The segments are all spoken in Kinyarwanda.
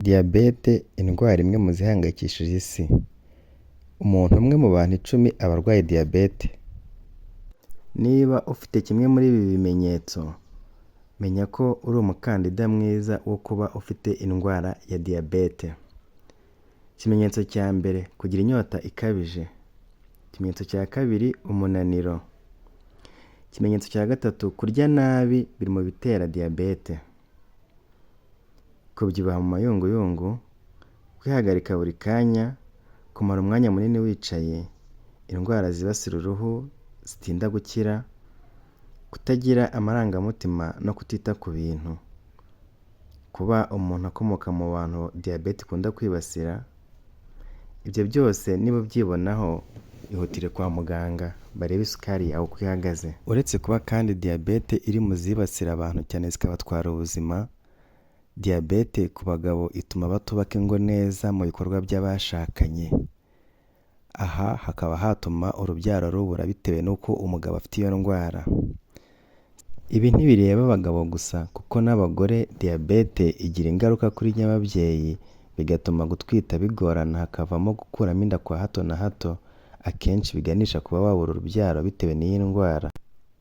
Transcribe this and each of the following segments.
Diyabete indwara imwe mu zihangayikishije isi. Umuntu umwe mu bantu 10 aba arwaye diyabete. Niba ufite kimwe muri ibi bimenyetso, menya ko uri umukandida mwiza wo kuba ufite indwara ya diyabete. Ikimenyetso cya mbere: kugira inyota ikabije. Ikimenyetso cya kabiri: umunaniro. Ikimenyetso cya gatatu: kurya nabi biri mu bitera diyabete. Kubyibuha mu mayunguyungu, kwihagarika buri kanya, kumara umwanya munini wicaye, indwara zibasira uruhu zitinda gukira, kutagira amarangamutima no kutita ku bintu. Kuba umuntu akomoka mu bantu diyabete ikunda kwibasira, ibyo byose niba ubyibonaho ihutire kwa muganga barebe isukari yawe uko ihagaze. Uretse kuba kandi diyabete iri mu zibasira abantu cyane zikabatwara ubuzima, diyabete ku bagabo ituma batubaka ingo neza mu bikorwa by'abashakanye. Aha hakaba hatuma urubyaro rubura bitewe n'uko umugabo afite iyo ndwara. Ibi ntibireba abagabo gusa kuko n'abagore diyabete igira ingaruka kuri nyababyeyi, bigatuma gutwita bigorana, hakavamo gukuramo inda kwa hato na hato, akenshi biganisha kuba wabura urubyaro bitewe n'iyi ndwara.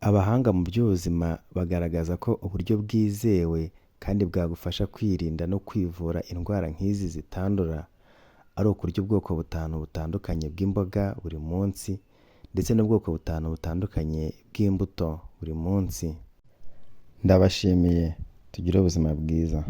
Abahanga mu by'ubuzima bagaragaza ko uburyo bwizewe kandi bwagufasha kwirinda no kwivura indwara nk'izi zitandura, ari ukurya ubwoko butanu butandukanye bw'imboga buri munsi ndetse n'ubwoko butanu butandukanye bw'imbuto buri munsi. Ndabashimiye, tugire ubuzima bwiza.